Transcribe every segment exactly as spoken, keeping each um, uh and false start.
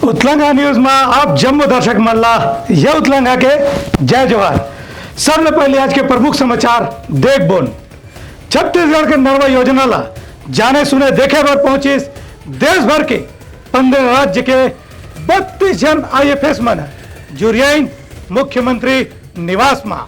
उतलंगा news में आप जम्मो दर्शक मन ला ये उतलंगा के जय जोहार। सबले पहले आज के प्रमुख समाचार देख बोन। छत्तीसगढ़ के नरवा योजना ला जाने सुने देखे बर पहुंचिस देश भर के पंद्रह राज्य के बत्तीस झन आईएफएस मन जुरियाइन मुख्यमंत्री निवास मा।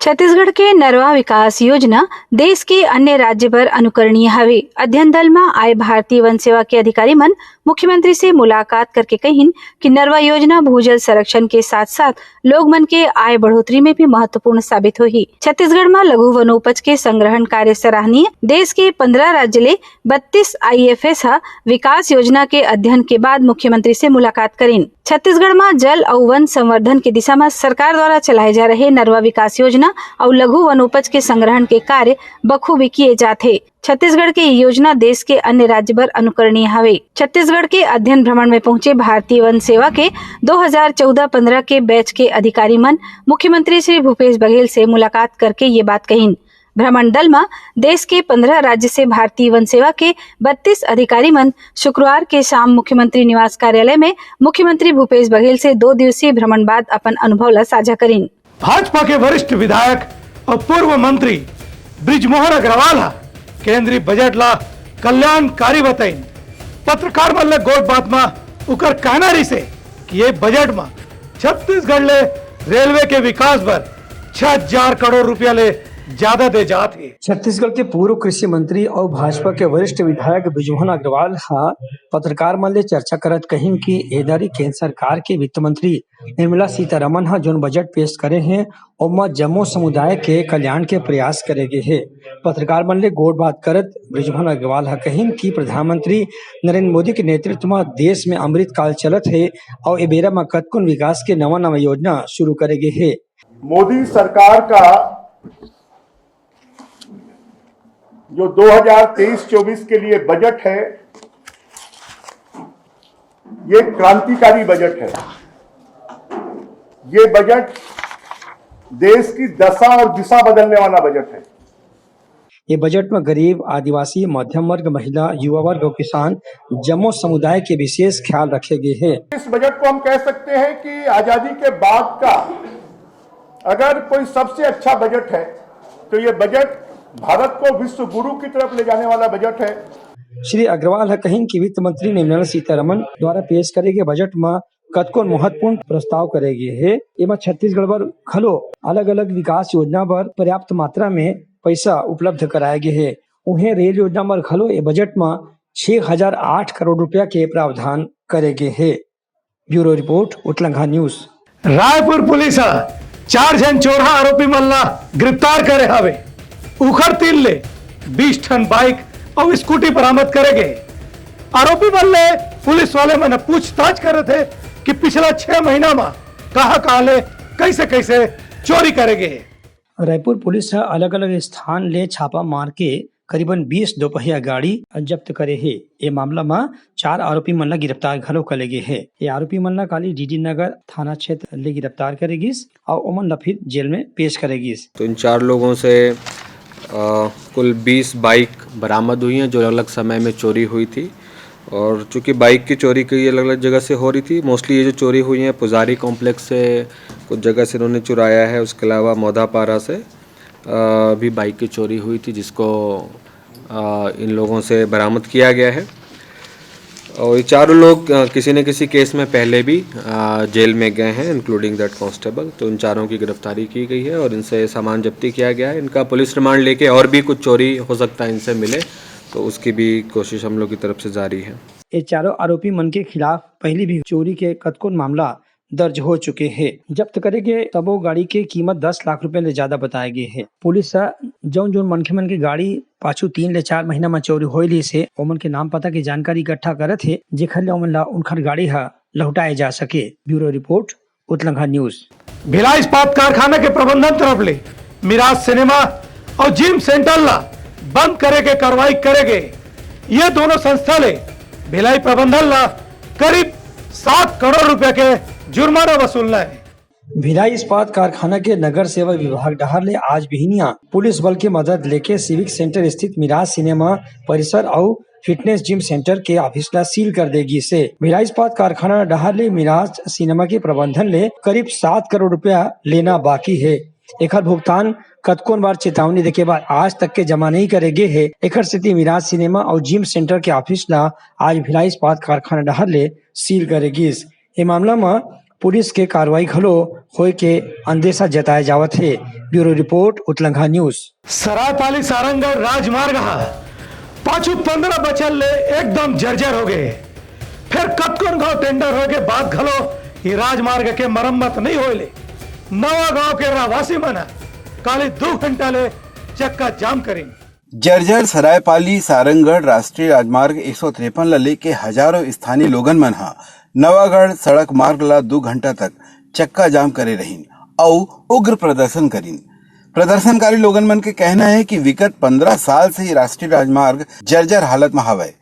छत्तीसगढ़ के नरवा विकास योजना देश के अन्य राज्य बर अनुकरणीय हवे। अध्ययन दल म आए भारतीय वन सेवा के अधिकारी मन मुख्यमंत्री से मुलाकात करके कहिन कि नरवा योजना भूजल संरक्षण के साथ-साथ लोग मन के आय बढ़ोतरी में भी महत्वपूर्ण साबित होही। छत्तीसगढ़ म लघु वनोपज के संग्रहण कार्य सराहनीय। देश के पंद्रह राज्य ले बत्तीस आईएफएस ह विकास योजना के अध्ययन के बाद मुख्यमंत्री से मुलाकात करिन। छत्तीसगढ़ म जल अउ वन संवर्धन के दिशा म सरकार द्वारा चलाए जा रहे नरवा विकास योजना अउ लघु वनोपज के संग्रहण के कार्य बखूबी किए जात हे। छत्तीसगढ़ के ये योजना देश के अन्य राज्य बर अनुकरणीय हवे। छत्तीसगढ़ के अध्ययन भ्रमण में पहुंचे भारतीय वन सेवा के दो हज़ार चौदह पन्द्रह के बैच के अधिकारी मन मुख्यमंत्री श्री भूपेश बघेल से मुलाकात करके ये बात कहिन। भ्रमण दल म देश के पन्द्रह राज्य से भारतीय वन सेवा के बत्तीस अधिकारी मन शुक्रवार के शाम मुख्यमंत्री निवास कार्यालय में मुख्यमंत्री भूपेश बघेल से दो दिवसीय भ्रमण बाद अपन अनुभव ल साझा करिन। भाजपा के वरिष्ठ विधायक अउ पूर्व मंत्री बृजमोहन अग्रवाल ह केंद्रीय बजट ला कल्याणकारी बताइन। पत्रकार मन ले गोठ बात म उकर कहना रिहिसे कि ये बजट म छत्तीसगढ़ ले रेलवे के विकास बर छह हजार करोड़ रुपया ले ज्यादा दे जात हे। छत्तीसगढ़ के पूर्व कृषि मंत्री अउ भाजपा के वरिष्ठ विधायक बृजमोहन अग्रवाल ह पत्रकार मन ले चर्चा करत कहिन कि ए दरी केंद्र सरकार के वित्त मंत्री निर्मला सीतारमन ह जोन बजट पेश करे हे, ओमा जम्मो समुदाय के कल्याण के प्रयास करे गे हे। पत्रकार मन ले गोठ बात करत बृजमोहन अग्रवाल ह कहिन कि प्रधानमंत्री नरेंद्र मोदी के नेतृत्व म देश में अमृत काल चलत हे अउ ए बेरा म कतकोन विकास के नवा-नवा योजना शुरू करे गे हे। मोदी सरकार का जो दो हज़ार तेईस चौबीस के लिए बजट है, ये क्रांतिकारी बजट है। ये बजट देश की दशा और दिशा बदलने वाला बजट है। ये बजट में गरीब, आदिवासी, मध्यम वर्ग, महिला, युवा वर्ग और किसान जम्मो समुदाय के विशेष ख्याल रखे गए हैं। इस बजट को हम कह सकते हैं कि आजादी के बाद का अगर कोई सबसे अच्छा बजट है, तो ये बजट भारत को विश्व गुरु की तरफ ले जाने वाला बजट है। श्री अग्रवाल ह कहिन कि वित्त मंत्री निर्मला सीतारमन द्वारा पेश करे गए बजट म कतकोन महत्वपूर्ण प्रस्ताव करे गे हे। एमा छत्तीसगढ़ बर घलो अलग-अलग विकास योजना बर पर्याप्त मात्रा में पइसा उपलब्ध कराए गे हे। उहें, रेल योजना बर घलो ए बजट म छह हजार आठ करोड़ रुपया के प्रावधान करे गे हे। Bureau report, Utlangha news. Raipur police ह चार झन चोरहा आरोपी मन ला गिरफ्तार करे हवे। उखर तीर ले बीस ठन बाइक अउ स्कूटी बरामद करे गे। आरोपी मन ले पुलिस वाले मन ह पूछताछ करत हे कि पिछला छह महीना म कहां-कहां ले, कइसे-कइसे चोरी करे गे हे। रायपुर पुलिस ह अलग-अलग स्थान ले छापा मार के करीबन बीस दोपहिया गाड़ी जब्त करे हे। ए मामला म चार आरोपी मन ल गिरफ्तार घलो कर ले गे हे। ये आरोपी मन ल काली डीडी नगर थाना क्षेत्र ले गिरफ्तार करे गिस अउ ओमन ल फिर जेल में पेश करे गिस। तो इन चार लोगों से, अ, कुल बीस बाइक बरामद हुई हैं, जो अलग-अलग समय में चोरी हुई थी। और चूंकि बाइक की चोरी कई अलग-अलग जगह से हो रही थी, mostly ये जो चोरी हुई है पुजारी कॉम्प्लेक्स से कुछ जगह से इन्होंने चुराया है, उसके अलावा मोदापारा से, अ, भी बाइक की चोरी हुई थी, जिसको, अ, इन लोगों से बरामद किया गया है। और ये चारों लोग, अ, किसी न किसी केस में पहले भी, अ, जेल में गए हैं, including that constable। तो इन चारों की गिरफ्तारी की गई है और इनसे सामान जब्ती किया गया है। इनका पुलिस रिमांड लेके और भी कुछ चोरी हो सकता है इनसे मिले, तो उसकी भी कोशिश हम लोग की तरफ से जारी है। ये चारों आरोपी मन के खिलाफ पहले भी चोरी के कतकोन मामला दर्ज हो चुके हे। जब्त करे गे सबो गाड़ी के कीमत दस लाख रुपए ले ज्यादा बताए गे हे। पुलिस ह जउन जउन मनखे मन के गाड़ी पाछू तीन ले चार महीना म चोरी होए लिस हे, ओमन के नाम पता के जानकारी इकट्ठा करत हे, जेखर ले ओमन ला उनखर गाड़ी ह लहुटाए जा सके। Bureau report, Utlangha news. Bhilai इस्पात कारखाना के प्रबंधन तरफ ले मिराज सिनेमा अउ जिम सेंटर ला बंद करे के कार्रवाई करे गे। ये दोनों संस्था ले भिलाई प्रबंधन ला करीब सात करोड़ रुपया के जुर्माना वसूलना हे। भिलाई इस्पात कारखाना के नगर सेवा विभाग डहार ले आज बिहनिया पुलिस बल के मदद लेके सिविक सेंटर स्थित मिराज सिनेमा परिसर अउ फिटनेस जिम सेंटर के ऑफिस ला सील कर दे गिस हे। भिलाई इस्पात कारखाना डहार ले मिराज सिनेमा के प्रबंधन ले करीब सात करोड़ रुपया लेना बाकी हे। एखर भुगतान कतकोन बार चेतावनी देके बाद आज तक के जमा नहीं करे गे हे। एखर सेती मिराज सिनेमा अउ जिम सेंटर के ऑफिस ला आज भिलाई इस्पात कारखाना डहार ले सील करे गिस। ए मामला म पुलिस के कार्रवाई घलो होय के अंदेशा जताए जावत हे। Bureau report, Utlangha news. Saraipali Sarangarh राजमार्ग ह पाछू पंद्रह बछर ले एकदम जर्जर हो गए। फिर कतकोन घाव टेंडर होय के बाद घलो ये राजमार्ग के मरम्मत नहीं होय ले नवा गांव के रहवासी मन ह काली दो घंटा ले चक्का जाम करिन। जर्जर सरायपाली सारंगढ़ राष्ट्रीय राजमार्ग एक सौ तिरपन ल लेके हजारों स्थानीय लोगन मन ह नवागढ़ सड़क मार्ग ला दू घंटा तक चक्का जाम करे रहिन अउ उग्र प्रदर्शन करिन। प्रदर्शनकारी लोगन मन के कहना है कि विगत पंद्रह साल से ये राष्ट्रीय राजमार्ग जर्जर हालत में हवय।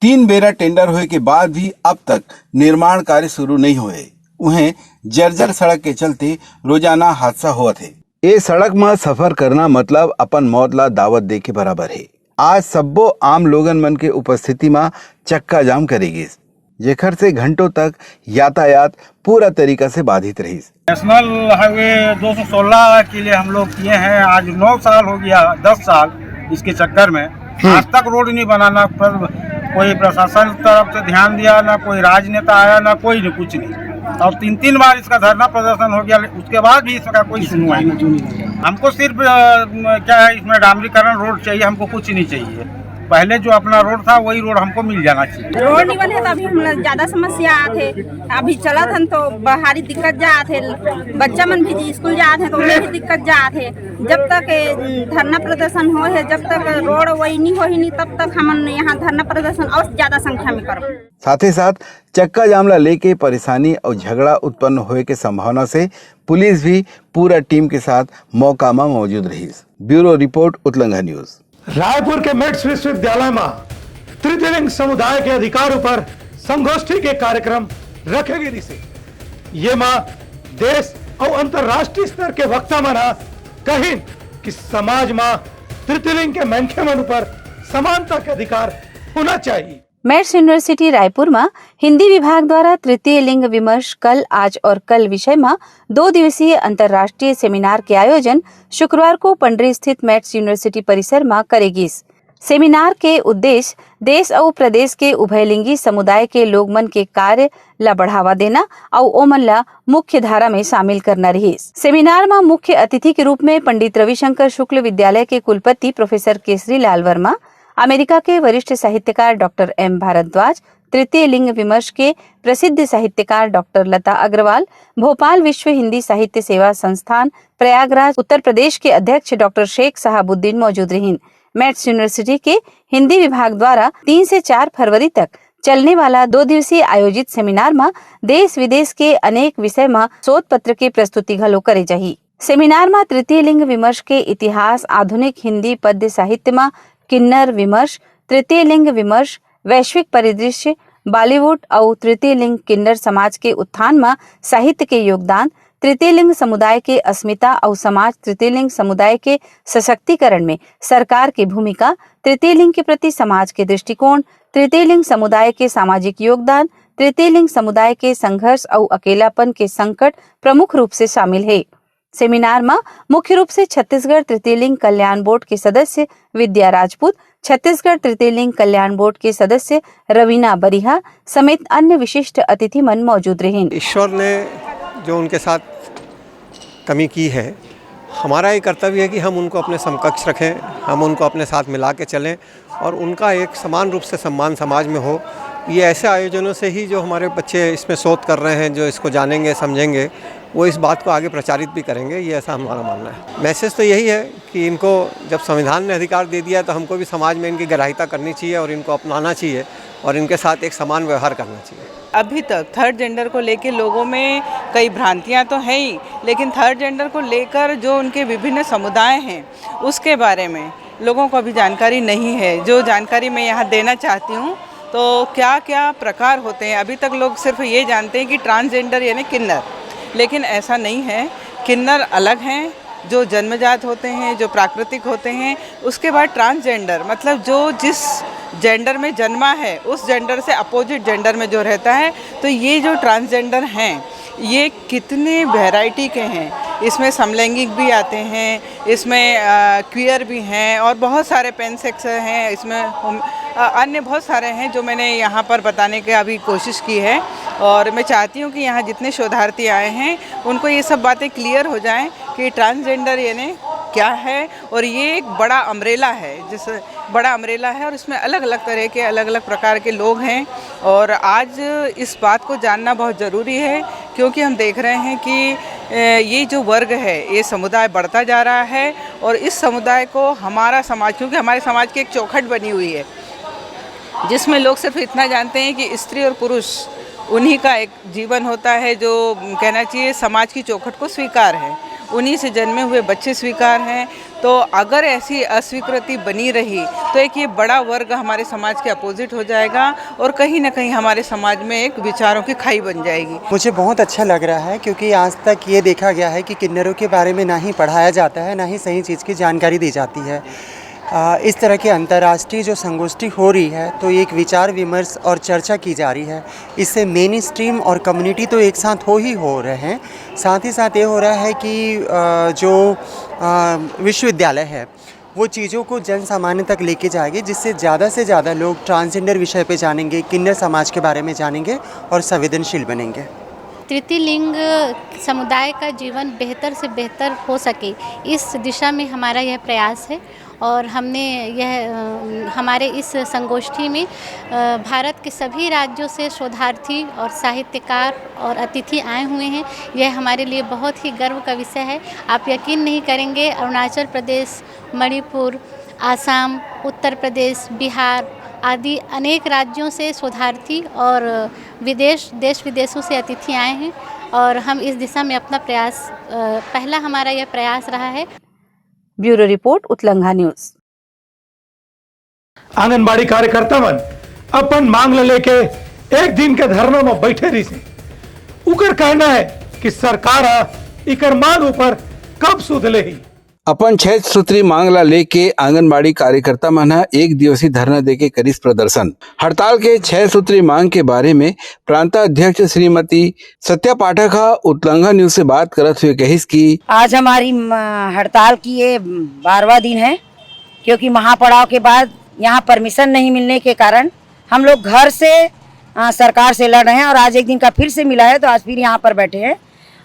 तीन बेरा टेंडर होए के बाद भी अब तक निर्माण कार्य शुरू नहीं होए। उहें, जर्जर सड़क के चलते रोजाना हादसा होवत हे। ए सड़क म सफर करना मतलब अपन मौत ला दावत दे के बराबर हे। आज सब्बो आम लोगन मन के उपस्थिति म चक्का जाम करे गिस, जेखर से घंटों तक यातायात पूरा तरीका से बाधित रहिस। नेशनल हाईवे दो सौ सोलह के लिए हम लोग किए हैं, आज नौ साल हो गया, दस साल इसके चक्कर में। आज तक रोड नहीं बना, ना पर कोई प्रशासन तरफ से ध्यान दिया, ना कोई राजनेता आया, ना कोई नहीं, कुछ नहीं। और तीन तीन बार इसका धरना प्रदर्शन हो गया, उसके बाद भी इसका कोई सुनवाई नहीं। हमको सिर्फ, अ, क्या है, इसमें डामरीकरण रोड चाहिए, हमको कुछ नहीं चाहिए। पहले जो अपना रोड था, वही रोड हमको मिल जाना चाहिए। रोड नहीं बने तो अभी हम लोग ज्यादा समस्या आत हे। अभी चलत हन तो भारी दिक्कत जात हे, बच्चा मन भी स्कूल जात हे तो उन्हें भी दिक्कत जात हे। जब तक ए, धरना प्रदर्शन हो हे, जब तक रोड वही नहीं हो ही नहीं, तब तक हमन यहाँ धरना प्रदर्शन और ज्यादा संख्या में करब। साथ ही साथ चक्का जाम ला लेके परेशानी और झगड़ा उत्पन्न होए के संभावना से पुलिस भी पूरा टीम के साथ मौका में मौजूद रहिस। Bureau report, Utlangha news. Raipur के मेट्स विश्वविद्यालय में तृतीय लिंग समुदाय के अधिकार ऊपर संगोष्ठी के कार्यक्रम रखे गे रिहिसे। ये मा देश और अंतर्राष्ट्रीय स्तर के वक्ता मन ह कहिन कि समाज मा तृतीय लिंग के मनखे मन ऊपर समानता के अधिकार होना चाहिए। मेट्स यूनिवर्सिटी रायपुर म हिंदी विभाग द्वारा तृतीय लिंग विमर्श कल, आज और कल विषय म दो दिवसीय अंतर्राष्ट्रीय सेमिनार के आयोजन शुक्रवार को पंडरी स्थित मेट्स यूनिवर्सिटी परिसर म करे गिस। सेमिनार के उद्देश्य देश अउ प्रदेश के उभयलिंगी समुदाय के लोग मन के कार्य ला बढ़ावा देना अउ ओमन ला मुख्य धारा में शामिल करना रिहिस। सेमिनार म मुख्य अतिथि के रूप में पंडित रविशंकर शुक्ल विद्यालय के कुलपति प्रोफेसर केसरी लाल वर्मा, अमेरिका के वरिष्ठ साहित्यकार डॉक्टर एम भारद्वाज, तृतीय लिंग विमर्श के प्रसिद्ध साहित्यकार डॉक्टर लता अग्रवाल, भोपाल विश्व हिंदी साहित्य सेवा संस्थान प्रयागराज उत्तर प्रदेश के अध्यक्ष डॉक्टर शेख शहाबुद्दीन मौजूद रहिन। मेट्स यूनिवर्सिटी के हिंदी विभाग द्वारा तीन से चार फरवरी तक चलने वाला दो दिवसीय आयोजित सेमिनार म देश विदेश के अनेक विषय म शोध पत्र के प्रस्तुति घलो करे जाही। सेमिनार म तृतीय लिंग विमर्श के इतिहास, आधुनिक हिंदी पद्य साहित्य म किन्नर विमर्श, तृतीय लिंग विमर्श, वैश्विक परिदृश्य, बॉलीवुड अउ तृतीय लिंग किन्नर समाज के उत्थान म साहित्य के योगदान, तृतीय लिंग समुदाय के अस्मिता अउ समाज तृतीय लिंग समुदाय के सशक्तिकरण में सरकार के भूमिका, तृतीय लिंग के प्रति समाज के दृष्टिकोण, तृतीय लिंग समुदाय के सामाजिक योगदान, तृतीय लिंग समुदाय के संघर्ष अउ अकेलापन के संकट प्रमुख रूप से शामिल हे। सेमिनार म मुख्य रूप से छत्तीसगढ़ तृतीय लिंग कल्याण बोर्ड के सदस्य विद्या राजपूत, छत्तीसगढ़ तृतीय लिंग कल्याण बोर्ड के सदस्य रवीना बरिहा समेत अन्य विशिष्ट अतिथि मन मौजूद रहिन। ईश्वर ने जो उनके साथ कमी की है, हमारा ये कर्तव्य है कि हम उनको अपने समकक्ष रखें, हम उनको अपने साथ मिला के चलें और उनका एक समान रूप से सम्मान समाज में हो। ये ऐसे आयोजनों से ही जो हमारे बच्चे इसमें शोध कर रहे हैं, जो इसको जानेंगे, समझेंगे, वो इस बात को आगे प्रचारित भी करेंगे, ये ऐसा हमारा मानना है। मैसेज तो यही है कि इनको जब संविधान ने अधिकार दे दिया है, तो हमको भी समाज में इनकी ग्राह्यता करनी चाहिए और इनको अपनाना चाहिए और इनके साथ एक समान व्यवहार करना चाहिए। अभी तक थर्ड जेंडर को लेके लोगों में कई भ्रांतियां तो हैं ही, लेकिन थर्ड जेंडर को लेकर जो उनके विभिन्न समुदाय हैं, उसके बारे में लोगों को अभी जानकारी नहीं है। जो जानकारी मैं यहाँ देना चाहती हूँ, तो क्या क्या प्रकार होते हैं, अभी तक लोग सिर्फ ये जानते हैं कि ट्रांसजेंडर यानी किन्नर, लेकिन ऐसा नहीं है। किन्नर अलग हैं, जो जन्मजात होते हैं, जो प्राकृतिक होते हैं। उसके बाद ट्रांसजेंडर, मतलब जो जिस जेंडर में जन्मा है, उस जेंडर से अपोजिट जेंडर में जो रहता है। तो ये जो ट्रांसजेंडर हैं, ये कितने वैरायटी के हैं। इसमें समलैंगिक भी आते हैं, इसमें क्वियर भी हैं और बहुत सारे पेनसेक्स हैं। इसमें हम- अ, अन्य बहुत सारे हैं जो मैंने यहाँ पर बताने की अभी कोशिश की है। और मैं चाहती हूँ कि यहाँ जितने शोधार्थी आए हैं, उनको ये सब बातें क्लियर हो जाएं कि ट्रांसजेंडर यानी क्या है। और ये एक बड़ा अम्ब्रेला है, जिस बड़ा अम्ब्रेला है और इसमें अलग अलग तरह के, अलग अलग प्रकार के लोग हैं। और आज इस बात को जानना बहुत ज़रूरी है, क्योंकि हम देख रहे हैं कि अ, ये जो वर्ग है, ये समुदाय बढ़ता जा रहा है और इस समुदाय को हमारा समाज, क्योंकि हमारे समाज की एक चौखट बनी हुई है, जिसमें लोग सिर्फ इतना जानते हैं कि स्त्री और पुरुष, उन्हीं का एक जीवन होता है, जो कहना चाहिए समाज की चौखट को स्वीकार है, उन्हीं से जन्मे हुए बच्चे स्वीकार हैं। तो अगर ऐसी अस्वीकृति बनी रही, तो एक ये बड़ा वर्ग हमारे समाज के अपोजिट हो जाएगा और कहीं ना कहीं हमारे समाज में एक विचारों की खाई बन जाएगी। मुझे बहुत अच्छा लग रहा है, क्योंकि आज तक ये देखा गया है कि किन्नरों के बारे में ना ही पढ़ाया जाता है, ना ही सही चीज़ की जानकारी दी जाती है। अ, इस तरह की अंतर्राष्ट्रीय जो संगोष्ठी हो रही है, तो एक विचार विमर्श और चर्चा की जा रही है। इससे मेन स्ट्रीम और कम्युनिटी तो एक साथ हो ही हो रहे हैं, साथ ही साथ ये हो रहा है कि अ, जो अ, विश्वविद्यालय है, वो चीज़ों को जन सामान्य तक लेके जाएगी, जिससे ज़्यादा से ज़्यादा लोग ट्रांसजेंडर विषय पे जानेंगे, किन्नर समाज के बारे में जानेंगे और संवेदनशील बनेंगे। तृतीय लिंग समुदाय का जीवन बेहतर से बेहतर हो सके, इस दिशा में हमारा यह प्रयास है। और हमने यह अ, हमारे इस संगोष्ठी में अ, भारत के सभी राज्यों से शोधार्थी और साहित्यकार और अतिथि आए हुए हैं। यह हमारे लिए बहुत ही गर्व का विषय है। आप यकीन नहीं करेंगे, अरुणाचल प्रदेश, मणिपुर, आसाम, उत्तर प्रदेश, बिहार आदि अनेक राज्यों से शोधार्थी और विदेश, देश विदेशों से अतिथि आए हैं और हम इस दिशा में अपना प्रयास, अ, पहला हमारा यह प्रयास रहा है। Bureau report, Utlangha news. Anganwadi कार्यकर्ता मन अपन मांग ल लेके एक दिन के धरना म बैठे रहिसे। उकर कहना है कि सरकार ह इकर मांग ऊपर कब सुध लेही। अपन छह सूत्री मांग ला लेके आंगनबाड़ी कार्यकर्ता मन ह एक दिवसीय धरना देके करिस प्रदर्शन। हड़ताल के छह सूत्री मांग के बारे में प्रांता अध्यक्ष श्रीमती सत्या पाठक ह उतलंघा न्यूज से बात करत हुए कहिस कि आज हमारी, म, हड़ताल की ये बारहवाँ दिन है, क्योंकि महापड़ाव के बाद यहाँ परमिशन नहीं मिलने के कारण हम लोग घर से, अ, सरकार से लड़ रहे हैं और आज एक दिन का फिर से मिला है, तो आज फिर यहाँ पर बैठे हैं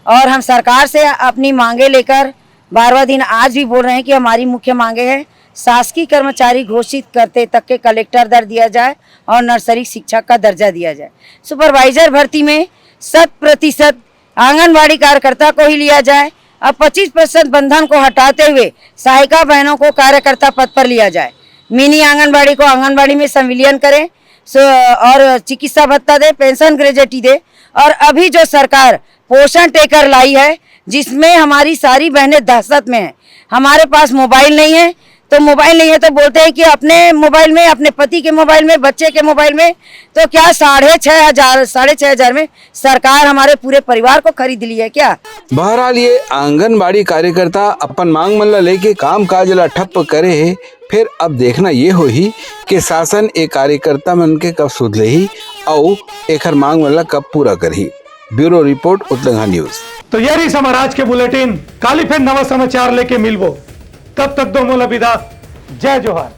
और हम सरकार से अपनी मांगे लेकर बारहवाँ दिन आज भी बोल रहे हैं कि हमारी मुख्य मांगे है, शासकीय कर्मचारी घोषित करते तक के कलेक्टर दर दिया जाए और नर्सरी शिक्षक का दर्जा दिया जाए। सुपरवाइजर भर्ती में शत प्रतिशत आंगनबाड़ी कार्यकर्ता को ही लिया जाए और पच्चीस प्रतिशत बंधन को हटाते हुए सहायिका बहनों को कार्यकर्ता पद पर लिया जाए। मिनी आंगनबाड़ी को आंगनबाड़ी में संविलियन करें, सो, और चिकित्सा भत्ता दे, पेंशन ग्रेजुएटी दे। और अभी जो सरकार पोषण ट्रैकर लाई है, जिसमें हमारी सारी बहनें दहशत में हैं। हमारे पास मोबाइल नहीं है, तो मोबाइल नहीं है तो बोलते हैं कि अपने मोबाइल में, अपने पति के मोबाइल में, बच्चे के मोबाइल में, तो क्या साढ़े छः हजार, साढ़े छः हजार में सरकार हमारे पूरे परिवार को खरीद ली है क्या? बहरहाल, ये आंगनबाड़ी कार्यकर्ता अपन मांग मन ला लेके कामकाज ला ठप्प करे हे। फिर अब देखना ये होही कि शासन ए कार्यकर्ता मन के कब सुध लेही अउ एखर मांग मन ला कब पूरा करही। Bureau report, Utlangha news. तो ये रही हमार आज के बुलेटिन। काली फिर नवा समाचार लेके मिलबो, तब तक दो मोला विदा। जय जोहार।